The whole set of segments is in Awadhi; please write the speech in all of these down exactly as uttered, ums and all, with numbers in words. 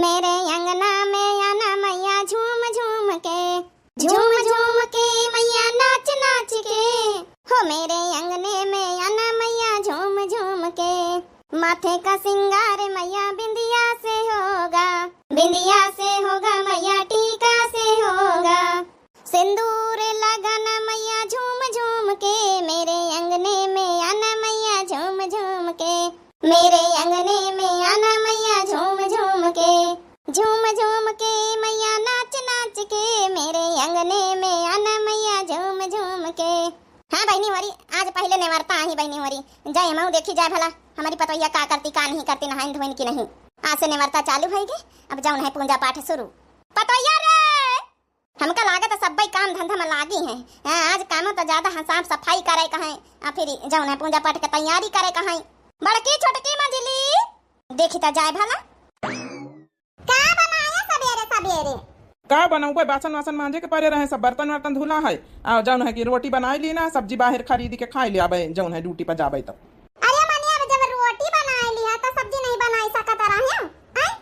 मेरे अंगना में आना मैया झूम झूम के, झूम झूम के मैया नाच नाच के। हो मेरे अंगने में आना मैया झूम झूम के। माथे का सिंगार मैया बिंदिया से होगा, बिंदिया से होगा मैया टीका से होगा। सिंदूर लगाना मैया झूम झूम के, मेरे अंगने में आना मैया झूम झूम के। मेरे अंगने में आना मैया झूम झूम के, झूम झूम के मैया नाच नाच के। मेरे अंगने में आना मैया झूम झूम के। हाँ बहिनी होरी, आज पहिले नेवरता आही बहिनी होरी। जाए हमहू देखी जाए भला हमरी पतोहिया का करती का नहीं करती, नहाइन धोइन की नहीं। आज से नेवरता चालू होइगे, अब जउन है पूजा पाठ शुरू। पतोहिया रे, हमका लागत है सब्बै काम धंधा में लागी हैं। हाँ, आज कामो तो ज्यादा है, साफ सफाई करे का है, आ फिर जउन है पूजा पाठ के तैयारी करे का है। बड़की छोटकी मंझली, देखी तो जाए भला। का बनाया सबेरे सबेरे? का बनउबे, बासन वासन मांजे के परे रहे, सब बर्तन वर्तन धुला है। आ जउन है कि रोटी बनाई ली ना, सब्जी बाहर खरीद के खाई ले आबे, जउन है ड्यूटी पर जाबे तो। अरे मने, अब जब रोटी बनाई लिया तो सब्जी नहीं बनाई सकत रहे? आय?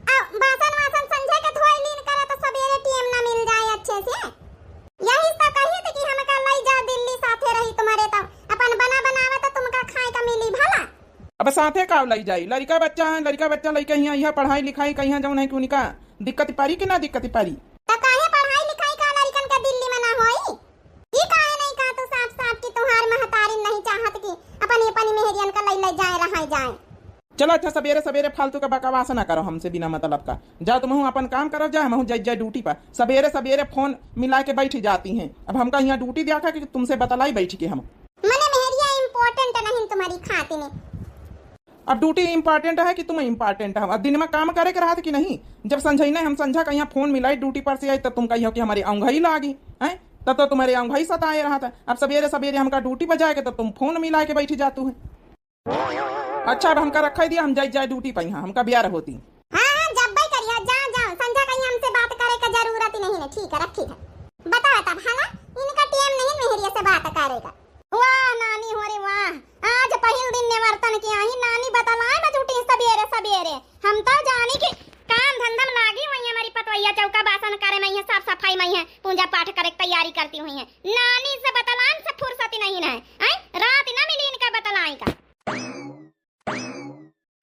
आ बासन वासन संझे के धोई लीन करा तो सबेरे टेम ना मिल जाए अच्छे से। यही तो कही थी कि हमका लई जा दिल्ली, साथे रही तुम्हारे, तो अपन बना बनावा तो तुमका खाए का मिली भला। अब साथे का लई जाई, लड़का बच्चा है, लड़का बच्चा लइके हियाँ, हियाँ पढ़ाई लिखाई कहियाँ जउन है कि उनका दिक्कत पारी कि ना दिक्कत पारी। तो काहे पढ़ाई लिखाई का लड़कन का दिल्ली में ना होई? ई काहे नहीं कहा तू साफ साफ कि तुहार महतारिन नहीं चाहत कि अपनी अपनी मेहरियन का लई लई जाए रहाई जाए? चलो अच्छा, सबेरे सबेरे फालतू का बकवास ना करो हमसे बिना मतलब का। जाओ तुम अपन काम करो, जाओ, हमहू जाई जाए ड्यूटी पर। सबेरे सबेरे फोन मिला के बैठी जाती हैं। अब हमका यहाँ ड्यूटी दिया था कि तुमसे बतलाई बैठी के हम। मने मेहरिया इम्पोर्टेंट नहीं तुम्हारी खातिर। अब ड्यूटी इम्पोर्टेंट है कि तुम इम्पोर्टेंट हो? अब दिन में काम करे के रहत कि नहीं? जब संझई नहीं हम संझा का यहाँ फोन मिलाई ड्यूटी पर से आई, तब तुम कहियो कि हमरे औंघई लागी, हैं? तब तो तुम्हारे औंघई सताए रहत है। अब सबेरे सबेरे हमका ड्यूटी पर जाए के, तब तुम फोन मिला के बैठी जातू है। अच्छा, अब हमका रखाई दिया, हम जाई जाए ड्यूटी पर, यहाँ हमका ब्यार होती। हाँ, हाँ, जब्बै करिया, जा, जा, संझा कहीं हमसे बात करे का जरूरत ही नहीं है। ठीक है, रखी है। बतावा तब, है ना, इनका टेम नहीं मेहरिया से बात करेगा। वाह नानी हो रे वाह, आज पहिल दिन नेवरतन के आही, नानी बतलाए में जुटी सबेरे सबेरे। हम तो जानी कि काम धंधा में लागी हुई है हमरी पतोहिया, चौका बासन करे में है, साफ सफाई में है, पूजा पाठ करे के तैयारी करती हुई है। नानी से बतलाए से फुर्सत ही नहीं है, हैं? रात ना मिली इनका बतलाए का।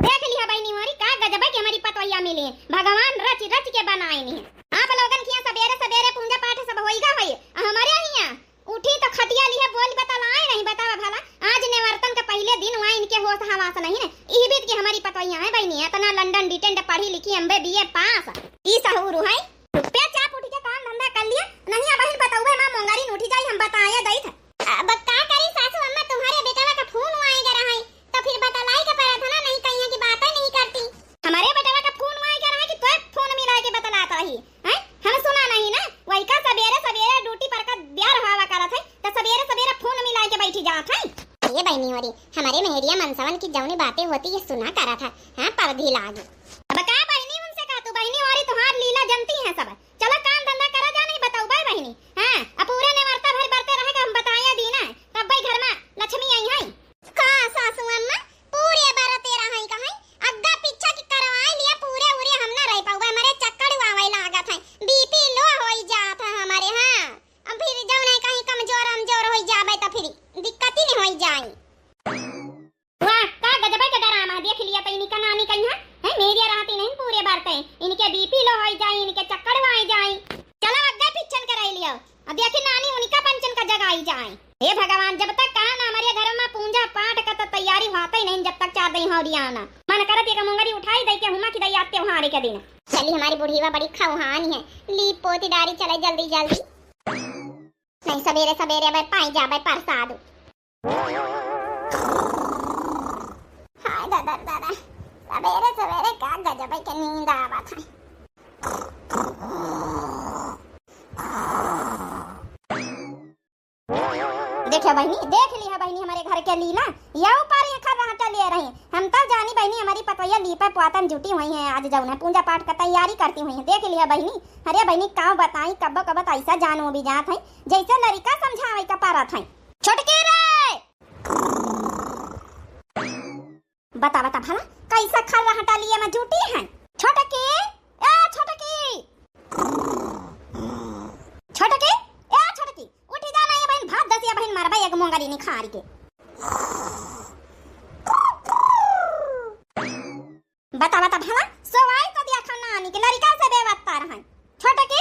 देख लिहा बहिनी होरी, का गजब है कि हमरी पतोहिया मिली है। भगवान रच रच के बनाइन है। आप लोगन के यहाँ सबेरे सबेरे पूजा पाठ सब होइगा होई, आ हमरे यहाँ उठी तो खटिया लिहे बोल बतलाए नहीं। बतावा भला, आज नेवरतन का पहिले दिन हुआ, इनके होश हवास नहीं है। इही बीत की हमरी पतोहिया है बहिनी, इतना लंदन डिटेंड पढ़ी लिखी, एमबे बीए पास, ई सहूर है। चुप्पे चाप उठ के काम धंधा कर लिया, नहीं अब बहिन बतौबे माँ मोंगरी उठी जाई, हम बताए दई थे। अब का करी सासू अम्मा, तुम्हारे बेटवा का फोन आए गा रहा है, तो फिर बतलाई के पड़ा था ना, नहीं कहिया की बातें नहीं करती। हमारे बेटवा का फोन आए गा रहा है कि तोय फोन मिला के बतलात रही, हैं? हम सुना नहीं ना, वही का सबेरे सबेरे ड्यूटी पर का ब्यार हवा करत है, तो सबेरे सबेरे फोन मिला के बैठी जात है। ये बहनी हो रही, हमारे मेहरिया मनसवन की जौनी बातें होती ये सुना करा था, हाँ, परधी लागी। अब का बहनी उनसे का, तू बहनी हो रही, तुम्हार लीला जनती है सब। चलो काम धंधा करा जा, नहीं बताऊ बे बहनी। हाँ, अब पूरे नेवरता भर बरते रहे के हम बताया दी ना, तब भाई घर में लक्ष्मी आई है। का सासू अम्मा, पूरे बरते रहे का है? अग्गा पीछा की करवाए लिया, पूरे उरे हम ना रह पाऊबे, हमारे चक्कर आवे लागत है, बीपी लो होई जात है हमारे। हाँ, अब फिर जौन है कहीं कमजोर अमजोर होई जाबे तो फिर दिक्कत ही नहीं होई जाई। वाह, का गजबे के डरामा है, देख लिया तो इनका नानी कहीं है, है मेरिया रहती नहीं पूरे बरते, इनके बीपी लो होई जाए, इनके चक्कर आए जाए। चलो अग्गे पिछन कराई लियो, अब देखी नानी उनका पंचन का जगाई जाए। हे भगवान, जब तक कहा ना हमारे घर में पूजा पाठ का तो तैयारी होता ही नहीं, जब तक चार दिन हो रिया ना। मन करत एक मुंगरी उठाई दे के हुमा की दैया त्योहार के दिन। चली हमारी बुढ़ीवा बड़ी खौहानी है, लीप पोती डारी चले जल्दी जल्दी। नहीं सबेरे सबेरे अब पाई जाबे प्रसाद। हाय दादा रे दादा, सबेरे सबेरे का गजब के नींद आवत है। देखियो बहिनी, देख लिहा बहिनी हमारे घर के लीला, यहू पार एकर रहटा लिए रही। हम तब जानी बहिनी हमारी पतोहिया लीपे पुआतन जुटी हुई हैं, आज जौन है पूजा पाठ का तैयारी करती हुई हैं। देख लिहा बहिनी, अरे बहिनी काव बताई, कब्बो कब्बो तो ऐसा जान उबी जात है, जैसे लड़िका समझावे का पारत है। छोटकी रे! बता, बता भला, कैसा खर्रा हटा लिए में जूटी है? छोटकी, के। बता, बता भला, सोवाई तो दिया खाना आनी के लड़का से बेवत्ता रहन। छोटे की,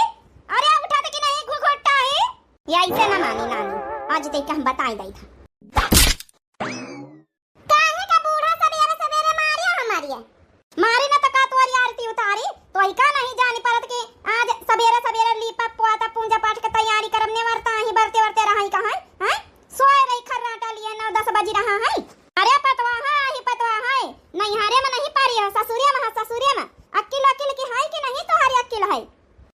अरे उठा दे कि नहीं घुघुट्टा है। ये ऐसे ना मानी नानी, आज ते हम बताई दई था। काहे का बूढ़ा सबेरे सबेरे मारिया हमारी है? मारी ना तो का तोरी आरती उतारी, तो ही का नहीं जानी परत कि आज सबेरे सबेरे लीपा पोता पूजा पाठ के तैयारी करब, नेवरता ही बरते बरते रहाई कहाँ, हैं? सोए रही खर्राटा लिए नौ दस बजी रहा है। अरे पतवा है, आही पतवा है, नैहरे में नहीं पारी है, ससुरे में है, ससुरे में। अक्किल अक्किल की है कि नहीं तोहारी अक्किल है?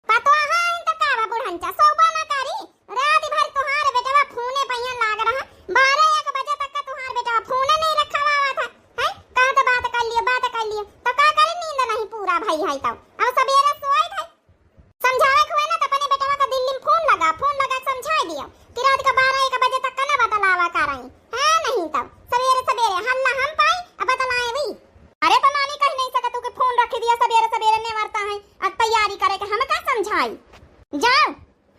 पतवा है तो का बा बुढ़नचा, सोबा ना करी। रात भर तोहार बेटवा फोने पहिया लाग रहा, बारह एक बजे तक का तोहार बेटवा फोने नहीं रखवावा था, हैं? कहा तो बात कर लियो, बात कर लियो, तो का करे, नींद नहीं पूरा भई है तो। अब सबेरे सोए थे, समझावे के हुए ना तो अपने बेटवा का दिल्ली में फोन लगा, फोन लगा के समझाए दियो कि रात का बारह एक बजे तक का ना बतलावा का रही, हाँ नहीं तो सबेरे सबेरे हल्ला हम पाई, अब बतलाए वही। अरे तो नानी कह नहीं सकत तू कि फोन रख दिया, सबेरे सबेरे नेवरता है, अब तैयारी करे के हम का समझाई? जाओ,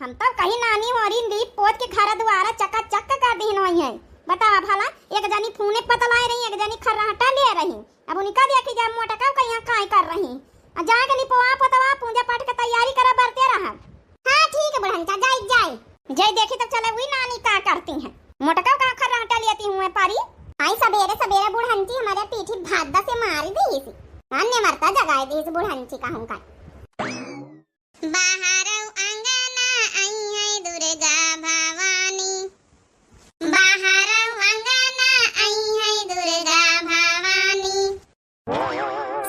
हम तो कहीं नानी होरी लीप पोत के घर दुआरा चकाचक कर दीन होई है। बतावा भला, एक जनी फूने पतलाए रही, एक जनी खर्राटा लिए रही। अब उनका देखी जाए मोटका कहिया काय कर रही। आ जाके लिपवा पोतवा पूजा पाठ के तैयारी करा, बरते रहा। हाँ ठीक है बुढ़नचा, जाई जाई। जय देखी तो चले हुई नानी का करती हैं। मोटका का खर्राटा लेती हुए पारी। आई सबेरे सबेरे बुढ़नची हमारे पीठी भादा से मारी दी इसी। अन्य मरता जगाए दी इस बुढ़नची का हूँ का। बाहरौ अंगना आई है दुर्गा भवानी, बाहरौ अंगना आई है दुर्गा भवानी।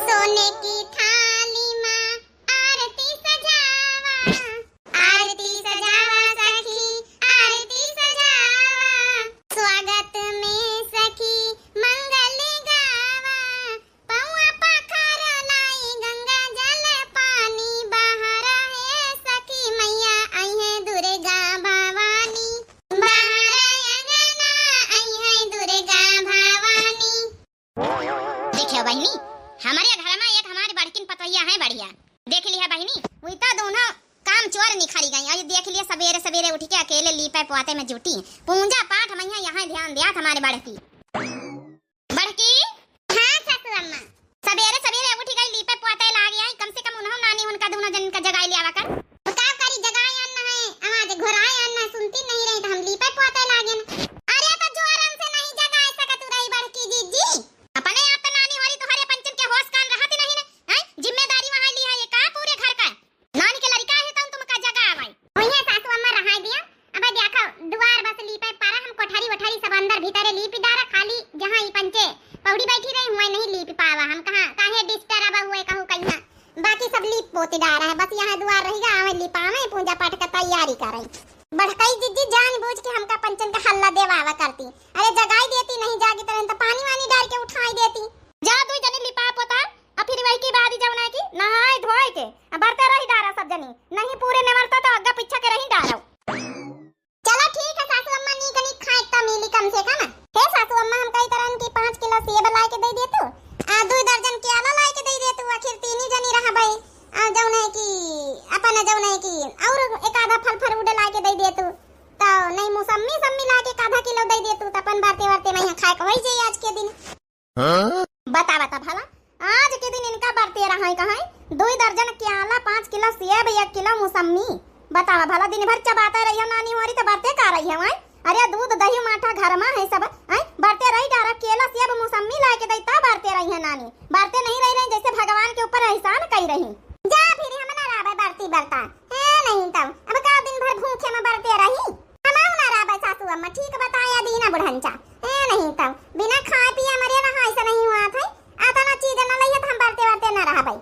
सोने की थाली मा आरती सजावा, आरती सजावा सखी, आरती सजावा। स्वागत में सखी मंगल गावा, पौआ पखार लाई गंगा जल पानी, बाहर हे सखी मैया आई है दुर्गा भवानी, बाहर अंगना आई है दुर्गा भवानी। देखियो बहिनी, हमरे घर में एक हमारी बड़किन पतोहिया है बढ़िया। देख लिया बहिनी, वही तो दोनों काम चोर निखरी गई। और देख लिया सबेरे सबेरे उठ के अकेले लीपे पोते में जुटी। पूजा पाठ में यहाँ ध्यान दिया हमारे बड़की। बड़की? हाँ सासू अम्मा। सबेरे सबेरे उठी गई, लीपे पोते लागे आई, कम से कम उन्हों नानी उनका दोनों जन का जगाई लियावा कर। तो का करी, जगाए अन्न है, आवाज घोराए अन्न है, सुनती नहीं रही तो हम लीपे पोते लागे न। अरे तो जोरन से नहीं जगाए सकत रही बड़की जीजी। अपने आप तो नानी होरी तोहरे पंचन के होश कान रहत नहीं न, हैं? जिम्मेदारी वहाँ ली है ये का पूरे घर का? नानी के लड़का है तो तुमका जगावे। ओहे सासू अम्मा रहाई दिया। अबे देखो, दुआर बस लीपे पारा, हम कोठरी वोठरी सब अंदर भीतरे लीपी डारा, खाली जहाँ ई पंचे पौड़ी बैठी रही, हुए नहीं लीपी पावा। हम कहाँ, काहे disturb हुए कहू कहिया, बाकी सब लीप पोती डारा है। बस यहाँ दुआर रहिगा, आवे लिपावे, पूजा पाठ का तैयारी करे। बड़कई जिज्जी जान बूझ के हमका पंचन का हल्ला देवावा करती। अरे जगाई देती, नहीं जागी तरह तो पानी वानी डाल के उठाई देती। जा दुई जनी लिपा पोता, आ फिर वही की बारी जौन है कि नहाए धोए के, आ बरते रही डारा सब जनी, नहीं पूरे नेवरता तो अग्गा पीछा के रही डारो। चलो ठीक है सासू अम्मा, नीक नीक खाए तो मिली कम से कम। हे सासू अम्मा, हम कही तरन की पाँच किलो सेब लाए के दे दे तू, आ दो दर्जन केला लाए के दे दे तू, आखिर तीन ही जनी रहबे, आ जौन है कि अपन जौन है कि और एक आधा फल fruit लाए के दे दे तू, तो नहीं मौसम्मी सम्मी लाए के एक आधा किलो दे दे तू, तो अपन बरते बरते में यहाँ खाए के होई जाई आज के दिन। हाँ? बता, बता भला, आज के दिन इनका बरते रहा है कहाँ? दुई दर्जन केला, पाँच किलो सेब, एक किलो मौसम्मी। बतावा भला, दिन भर चबाता रहियो नानी होरी, तो बरते का रही है वहीं? अरे दूध, दही, माठा घर में है सब, हैं? बरते रही डारा, केला, सेब, मौसम्मी लाए के दई, तब बरते रही है नानी। बरते नहीं रही रही, जैसे भगवान के ऊपर एहसान कई रही। जा फिर हम ना रहबे बरती बरता। हे नहीं तब, अब का दिन भर भूखे में बरते रही? हम ना रहबे सासू अम्मा, ठीक बताया दीना बुढ़नचा। ए नहीं तब, बिना खाए पिए मरे रहा, ऐसा नहीं हुआ था। आता ना चीज न लइए तो हम बरते बरते ना रहबे।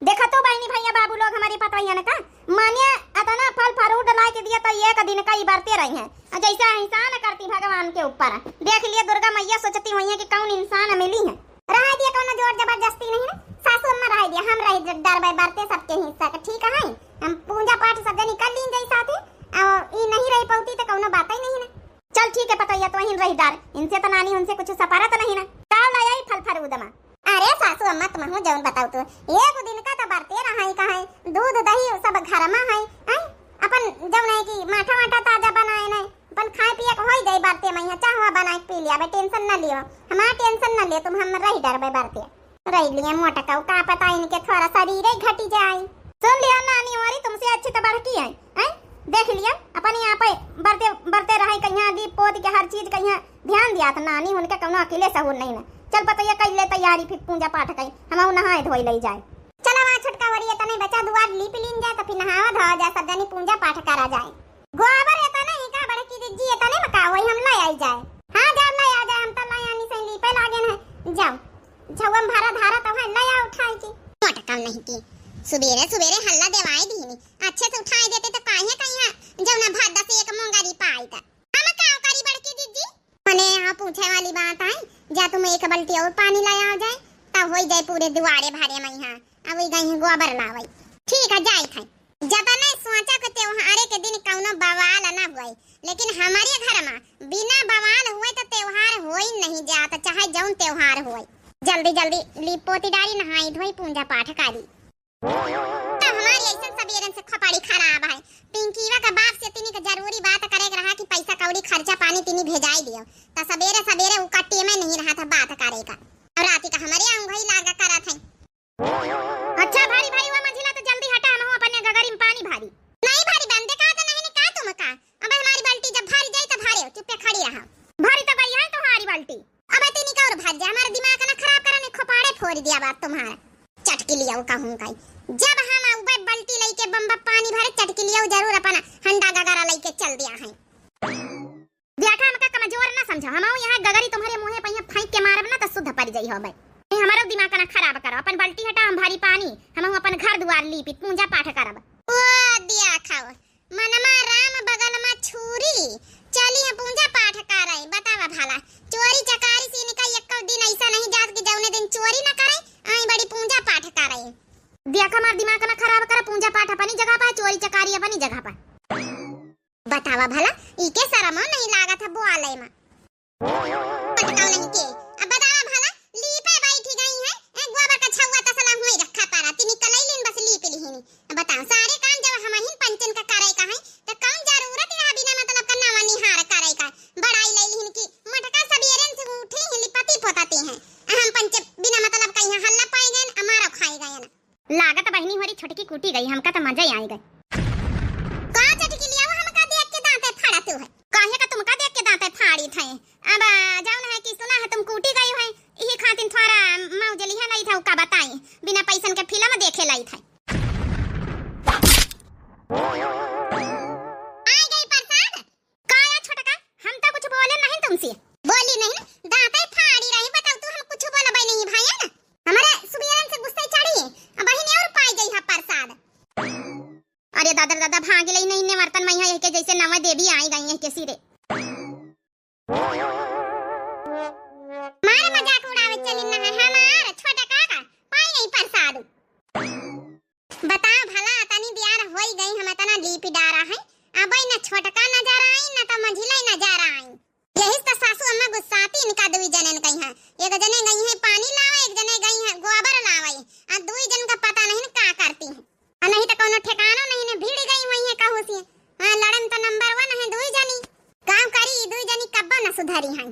देखा तो बहनी भैया बाबू लोग हमारी पतवैया ने का मानिया, अतना फल fruit लाए के दिया तो एक दिन का ही बरते रही हैं। आ जैसे एहसान करती भगवान के ऊपर। देख लिए दुर्गा मैया सोचती हुई है कि कौन इंसान मिली है। रहा दिया, कौनो जोर जबरदस्ती नहीं है। सासू अम्मा रहा दिया, हम रही ड-, डरबे बरते सबके हिस्सा के, ठीक है? हम पूजा पाठ सब जनी कर लीन जाई साथे, और ई नहीं रही पौती तो कौनो बात ही नहीं ना। चल ठीक है पतैया, तो वहीं रही डार, इनसे तो नानी उनसे कुछ सपारा तो नहीं ना। का लाई आई फल fruit मा? अरे सासू अम्मा, तुमहू जौन बताओ तो, एक दिन का तो बरते रहा ही का है, दूध दही सब घर में है, हैं? अपन जौन है कि माठा वाठा ताजा बनाए नहीं, अपन खाए पिए के होई जाई बरते मइहाँ, चाह हुआ बनाए के पी लिया, बे tension न लियो, हमार tension न लियो तुम, हम रही डरबे बरते। रही लिए मोटकऊ, का पता इनके थोड़ा शरीर ही घटी जाए। सुन लिया नानी होरी, तुमसे अच्छी तो बड़की है, हैं? देख लिया, अपन यहाँ पे बरते, बरते रहे, कहिया लीप पोत के हर चीज कहिया ध्यान दिया था नानी, उनके कौनो अकेले सहूर नहीं ना। चल पतोहिया, कर ले तैयारी, फिर पूजा पाठ करी, हम नहाए धोए लई जाए। चला वहाँ छोटका होरी, एतने बचा दुआर लीप लीन जाए, तो फिर नहावा धोवा जाए, सब जनी पूजा पाठ करा जाए। गोबर एतना ही का बड़की जिज्जी, एतने में का होई, हम ले आई जाए। हाँ, जाओ ले आ जाए, हम तो ले आनी से लीपे लागे हैं। जाओ, झउआ में भरा धारा तो है, ले आओ उठाई के। मोटकऊ नहीं की, सुबेरे सुबेरे हल्ला देवाई दीनी, अच्छे से उठाई देते तो काहे कहिया जौना भादा से एक मोंगरी पाई था। हम का करी बड़की जिज्जी? मने यहाँ पूछे वाली बात आई, जा तुम एक बाल्टी और पानी ले आओ जाए, तब होई जाए पूरे दुआरे भरे मइहाँ। अब वही गई है गोबर लावई। ठीक है, जाई थे। जतने सोचा के त्योहारे के दिन कौनो बवाल ना हुए, लेकिन हमारे घर में बिना बवाल हुए तो त्योहार हो ही नहीं जात, चाहे जौन त्योहार हुए। जल्दी जल्दी लीप पोती डारी, नहाई धोई, पूजा पाठ करी। तो हमारी ऐसन सबेरन से खोपड़ी खराब है। पिंकीवा का बाप से तिनी के जरूरी बात करे के रहा कि पैसा कौड़ी खर्चा पानी तिनी भेजाई दियो। तो सबेरे सबेरे उ कट्टी में नहीं रहा था बात करे का। और राती का हमारे अंगई लागा करत है। अच्छा भारी भारी हुआ मझिला, तो जल्दी हटा, हम अपने गगरी में पानी भारी। नहीं भारी बंदे का तो नहीं ने का तुम का। अब हमारी बाल्टी जब भर जाई तो भरे, चुप्पे खड़ी रहा। भरी तो गई है तुम्हारी बाल्टी। अब तिनी का और भर जा, हमारा दिमाग ना खराब करा, नहीं खोपाड़े फोड़ दिया बात तुम्हारा। चटकी लिया वो कहूँ का, जब हम उबे बाल्टी लेके बम्बा पानी भरे, चटकी लिया वो जरूर अपना हंडा गगरा लेके चल दिया है। देखा, हमका कमजोर ना समझो, हम यहाँ गगरी तुम्हारे मुँहे पे यहाँ फेंक के मारब ना तो शुद्ध पड़ जाई हो भाई। नहीं, हमारो दिमाग ना खराब करो, अपन बाल्टी हटा, हम भारी पानी, हम अपन घर दुआर लीपी, पूजा पाठ करब। ओ दिया खाओ, मनमा राम बगल मा छुरी, चली हम पूजा पाठ करे। बतावा भला, चोरी चकारी से इनका एको दिन ऐसा नहीं जात कि जौने दिन चोरी ना करे, आई बड़ी पूजा पाठ करे। देखा, हमार दिमाग ना खराब करा, पूजा पाठ अपनी जगह पर, चोरी चकारी अपनी जगह पर। बतावा भला, इके शरमो नहीं लागत है बोले मा। पटकाव नहीं के। अब बतावा भला, लीपे बैठी गई है, ए, गोबर का छउआ तसला हुई रखा पारा, तिनी कलई लीन बस लीप लिहिनी। अब बताओ, सारे काम जब हमहिन पंचन का करे का है, तो कौन जरूरत है बिना मतलब का नवा निहार करे का? बड़ाई ले लिहिन की मोटका सबेरन से उठी हैं, लिपती पोतती हैं। आ हम पंचे बिना मतलब का यहाँ हल्ला पाई गए, अमारो खाई गए ना। लागत बहिनी होरी छोटकी कूटी गई, हमका तो मजा ही आई गई। का चटकी लिया वो हमका देख के दांते फाड़त है? काहे का तुमका देख के दांते फाड़ी थे? अब, आ, जौन है कि सुना है तुम कूटी गई है, यही खातिर थोड़ा मौज लिहे लाई था, का बताई, बिना पैसन के फिल्म देखे लाई थे। आई गई प्रसाद। का या छोटका, हम तो कुछ बोले नहीं तुमसे। बोली नहीं, दांते फाड़ी रही, बताओ तू, हम कुछ बोलबे नहीं भाई, है ना? हमारे सुबेरन से गुस्से चढ़ी, अब बहिनी और पाई गई है प्रसाद। अरे दादा रे दादा, भाग ले नहीं ने मर्तन मैया, यह के जैसे नवा देवी आई गई है के सिरे। मारे मजाक उड़ावे चली ना है हमार छोटका का, पाई नहीं प्रसाद। बताओ भला, तनी बियार होई गई, हम इतना लीपी डारा है, अब न छोटका नजर आई, न तो मझिले नजर आई। यही तो सासू अम्मा गुस्साती इनका दुई जनन गई हैं। एक जने गई हैं पानी लावे, एक जने गई हैं गोबर लावे। आ दुई जन का पता नहीं न का करती हैं। आ नहीं तो कोनो ठिकानो नहीं न भिड़ गई हुई हैं कहूँ से। हाँ, लड़न तो नंबर वन है दुई जनी। काम करी ई दुई जनी कब्बो न सुधरी हैं।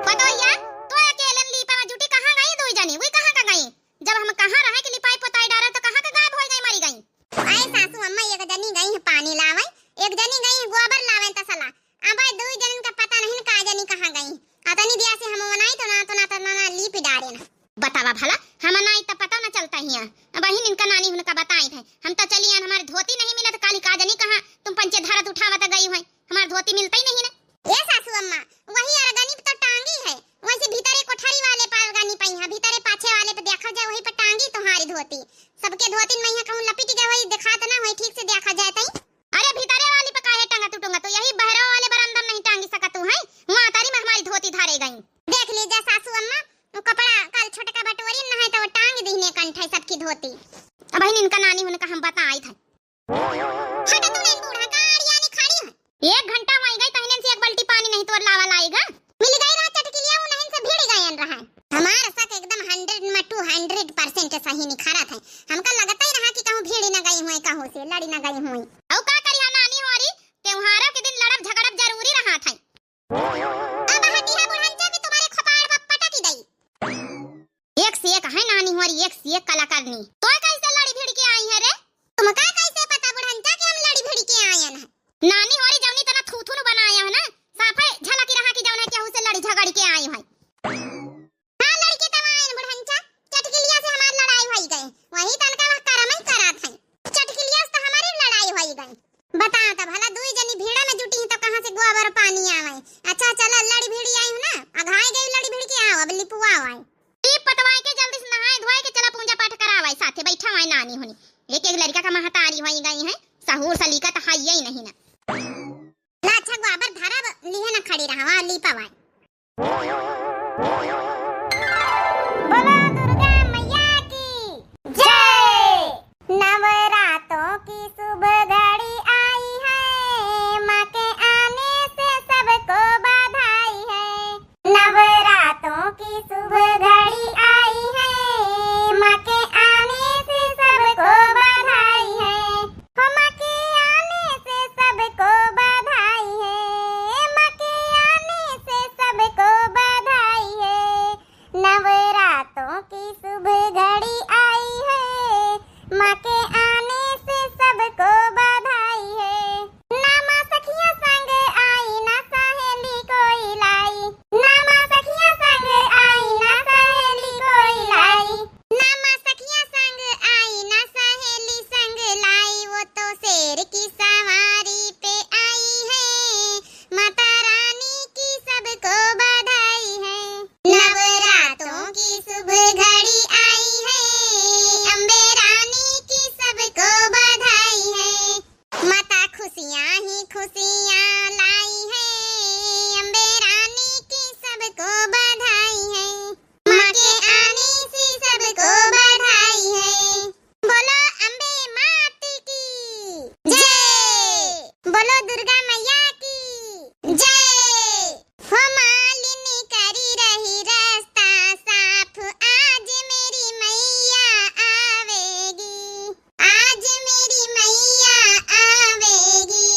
पतोहिया, तो अकेलन लीपा में जुटी कहाँ गई दुई जनी? वही कहाँ का गई? जब हम कहाँ रहे कि लिपाई पोताई डारा तो कहाँ का गायब हो गई, मरी गई? अरे सासू अम्मा, एक जनी गई है पानी लावे, एक जनी गई है गोबर लावे तसला। अब दुई जनन का पता नहीं न का जनी कहाँ गई। अतनी दिया से हम बनाई तो ना, तो ना, तो ना, ना लीपी डारे ना। बतावा भला, हम नाई त पता न चलता हिया। बहिन इनका नानी उनका बताई थे। हम तो चली आन, हमारी धोती नहीं मिलत, काली का जनी कहाँ तुम पंचे धरत उठावत गई हुई। हमार धोती मिलता ही नहीं ना। ए सासू अम्मा, वही अरगनी तो टांगी है, वैसे भीतरे कोठरी वाले पर अरगनी पई है, भीतरे पाछे वाले पे देखा जाए, वही पे टांगी तुम्हारी धोती। सबके धोती में यहाँ कहूँ लपिट गए, वही दिखात ना होई, ठीक से देखा जाए तई। अरे भीतरे वाली पे काहे टंगा तू टंगा, तो यही बहरा वाले बरामदा में नहीं टांगी सकत तू है, वहाँ तारी में हमारी धोती धारे गई। देख लीजिए सासू अम्मा, वो कपड़ा कल छोटका बटोरी न है तो वो टांग दीने कंठे सबकी धोती। अब बहिन इनका नानी होने का हम बताई था। हटा तू नहीं बूढ़ा, का आड़िया ने खड़ी है? एक घंटा हो गई, तहने से एक बाल्टी पानी नहीं तोर लावा लाएगा। मिल गई रहा चटकिलिया, वो नहीं से भिड़ गए रहा। हमारा शक एकदम हंड्रेड में टू हंड्रेड परसेंट सही निखरत है। हमका लगता ही रहा कि कहूँ भिड़ न गई हुई, कहूँ से लड़ी न गई हुई। औ का करी हम नानी हो रही, त्योहारों के दिन लड़ब झगड़ब नी। तो कैसे लड़ी भिड़ के आई है रे? तुमका कैसे पता बुढ़ंचा कि हम लड़ी भिड़ के आयन है? नानी होरी जौनी तना थूथुन बनाया है ना, साफे झलकी रहा कि जौन है केहू से लड़ी झगड़ के आई है। हाँ, लड़के तब आयन बुढ़ंचा, चटकिलिया से हमार लड़ाई होई गए, वही तनका वह करम ही करात है। चटकिलिया से तो हमारी लड़ाई होई गए। बता तो भला, दुई जनी भीड़ा में जुटी हैं तो कहाँ से गोबर पानी आवे? अच्छा चला, लड़ी भिड़ी आई हूँ ना, अघाई गई लड़ी भिड़ के, आओ अब लिपुआ आए। लीप पतवाए के जल्दी से नहाए धोए के चला पूजा पाठ करावे, साथे बैठा हुआ नानी होनी। एक एक लड़का का महतारी होई गई है, सहूर सलीका तो है ही नहीं ना। ला अच्छा गोबर धरा, लिहे ना खड़ी रहा, लीपा वाए। बोलो दुर्गा मैया की जय। नवरातों की शुभ घड़ी आई है, माँ के आने से सबको बधाई है। नवरातों की शुभ घड़ी आई है, माँ के आने से सबको बधाई है। हो माँ के आने से सबको बधाई है, माँ के आने से सबको बधाई है। नवरातों की शुभ घड़ी आई है, माँ के आने से सबको बधाई है। ना माँ सखिया संग आई, ना सहेली कोई लाई। ना माँ सखिया संग आई, ना सहेली कोई लाई। ना माँ सखिया संग आई, ना सहेली संग लाई। वो तो शेर की सवारी पे आई है, माता रानी की सबको बधाई है। नवरातों की शुभ घड़ी आई है, अम्बे रानी की सबको बधाई है। माता खुशियाँ ही खुशियाँ लाई है, अम्बे रानी की सबको बधाई है। माँ के आने से सबको बधाई है। बोलो अम्बे मात की जय। बोलो दुर्गा मैया की जय। हो मालिनी करी रही रास्ता साफ, आज मेरी मैया आवेगी, आज मेरी मैया आवेगी,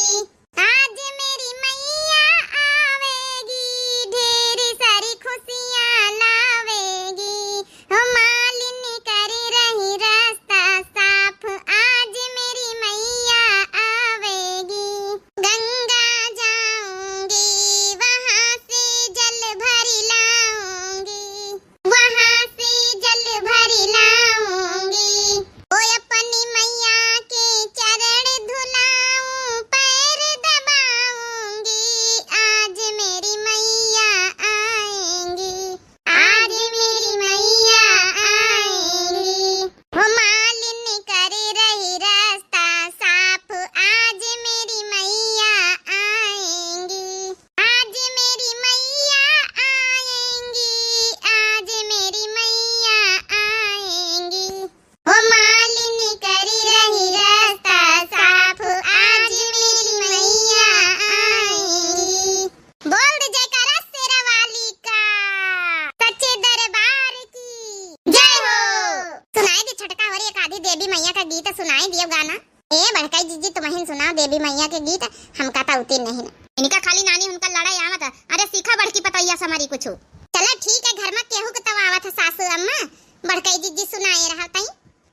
आज मेरी मैया आवेगी, ढेर सारी खुशियाँ लावेगी। हो मालिनी करी रही रास्ता साफ, आज मेरी मैया आवेगी। गंगा जाऊंगी, वहाँ से जल भर लाऊंगी, वहाँ से जल भर लाऊंगी। ओ अपनी मैया के चरण धुलाऊं, पैर दबाऊंगी, आज मेरी मैया आएंगी, आज मेरी मैया आएंगी। हो मालिन कर रही रास्ता साफ, आज मेरी मैया आएंगी, आज मेरी मैया आएंगी, आज मेरी मैया आएंगी। हो मालिन कर रही रास्ता साफ, आज मेरी मैया आएंगी। बोल दे जयकारा शेरा वाली का, सच्चे दरबार की जय हो। सुनाई दे छोटका होरी एक आधी देवी मैया का गीत सुनाई दियो गाना। ए बड़काई जिज्जी, तुमहिन सुनाओ देवी मैया के गीत, हमका त उती नहीं ना। इनका खाली नानी उनका लड़ाई आवत है। अरे सीखा बड़की पतैया समरी कुछ। चला ठीक है, घर में केहू के तब आवत है सासू अम्मा, बड़काई जिज्जी सुनाए रहा तई।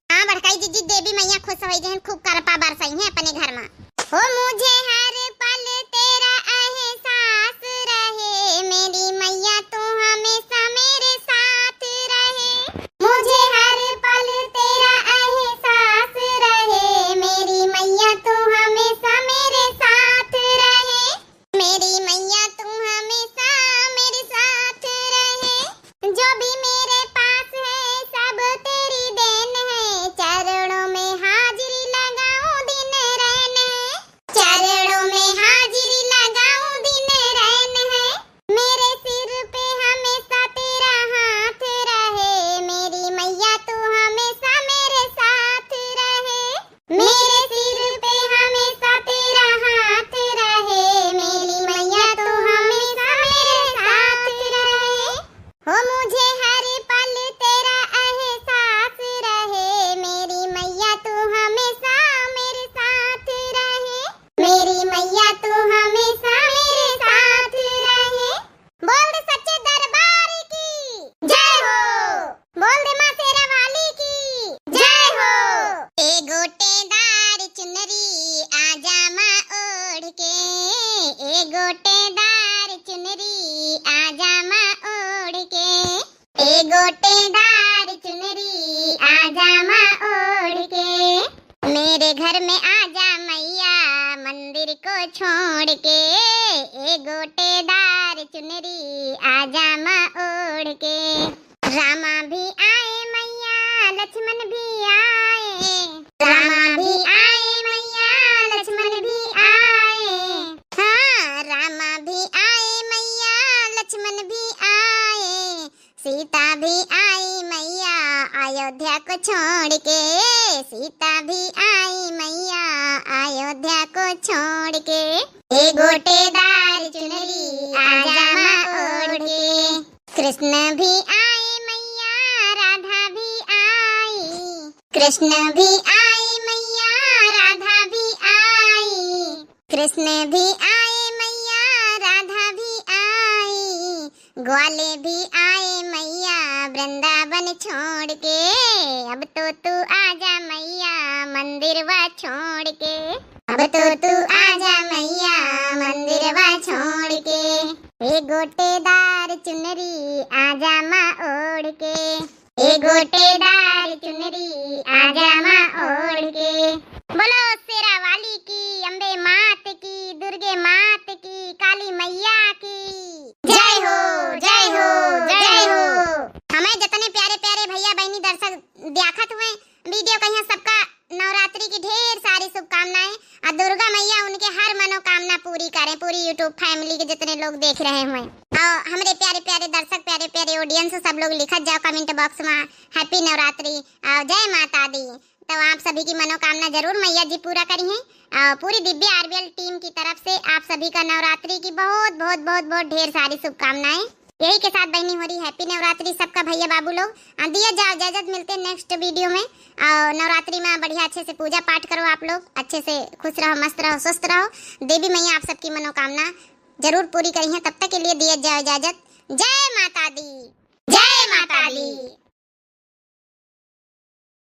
हाँ बड़काई जिज्जी, देवी मैया खुश होई गहन, खूब करपा बरसई है अपने घर में। हो मुझे हर पल तेरा एहसास रहे, मेरी मैया तू हमेशा मेरे साथ रहे। मुझे हर पल तेरा एहसास रहे, मेरी मैया तू हमेशा मेरे साथ रहे। मेरी मैया तू हमेशा मेरे साथ रहे, जो भी मेरे पास है सब तेरी देन है, चरणों में हाजिरी लगाऊं दिन रैन है, चरणों में गोटेदार चुनरी आजा माँ ओढ़ के, मेरे घर में आजा मैया मंदिर को छोड़ के। ए गोटेदार चुनरी आजा माँ ओढ़ के। रामा भी आए मैया, लक्ष्मण भी आए। रामा भी आए मैया, लक्ष्मण भी आए। हाँ, रामा भी आए मैया, लक्ष्मण भी आए। सीता भी आई मैया अयोध्या को छोड़ के। सीता भी आई मैया अयोध्या को छोड़ के। ए गोटेदार चुनरी आजा माँ ओढ़ के। कृष्ण भी आए मैया, राधा भी आई। कृष्ण भी आए मैया, राधा भी आई। कृष्ण भी आए मैया, राधा भी आई। ग्वाले भी आए मैया वृंदावन छोड़ के। अब तो तू आजा मैया मंदिरवा छोड़ के। अब तो तू आजा मैया मंदिरवा छोड़ के। ए गोटेदार चुनरी आजा माँ ओढ़ के। ए गोटेदार चुनरी आजा माँ ओढ़ के। बोलो शेरा वाली की, अम्बे मात की, दुर्गे मात की, काली मैया की। जय हो, जय हो, जय हो। हमें जितने प्यारे प्यारे भैया बहनी दर्शक द्याखत हुए वीडियो कहिया, सबका नवरात्रि की ढेर सारी शुभकामनाएं। और दुर्गा मैया उनके हर मनोकामना पूरी करें, पूरी YouTube family के जितने लोग देख रहे हुए। और हमरे प्यारे प्यारे दर्शक, प्यारे प्यारे audience, सब लोग लिखत जाओ comment box में, Happy नवरात्रि और जय माता दी। तो आप सभी की मनोकामना जरूर मैया जी पूरा करिहैं। और पूरी दिव्य RBL team की तरफ से आप सभी का नवरात्रि की बहुत, बहुत, बहुत, बहुत ढेर सारी शुभकामनाएं। यही के साथ बहनी हो रही Happy नवरात्रि सबका भैया बाबू लोग। आ, दिया जाओ इजाजत, मिलते हैं next video में। और नवरात्रि में बढ़िया अच्छे से पूजा पाठ करो आप लोग, अच्छे से खुश रहो, मस्त रहो, स्वस्थ रहो। देवी मैया आप सबकी मनोकामना जरूर पूरी करिहैं। तब तक के लिए दिया जाओ इजाजत। जय माता दी, जय माता दी।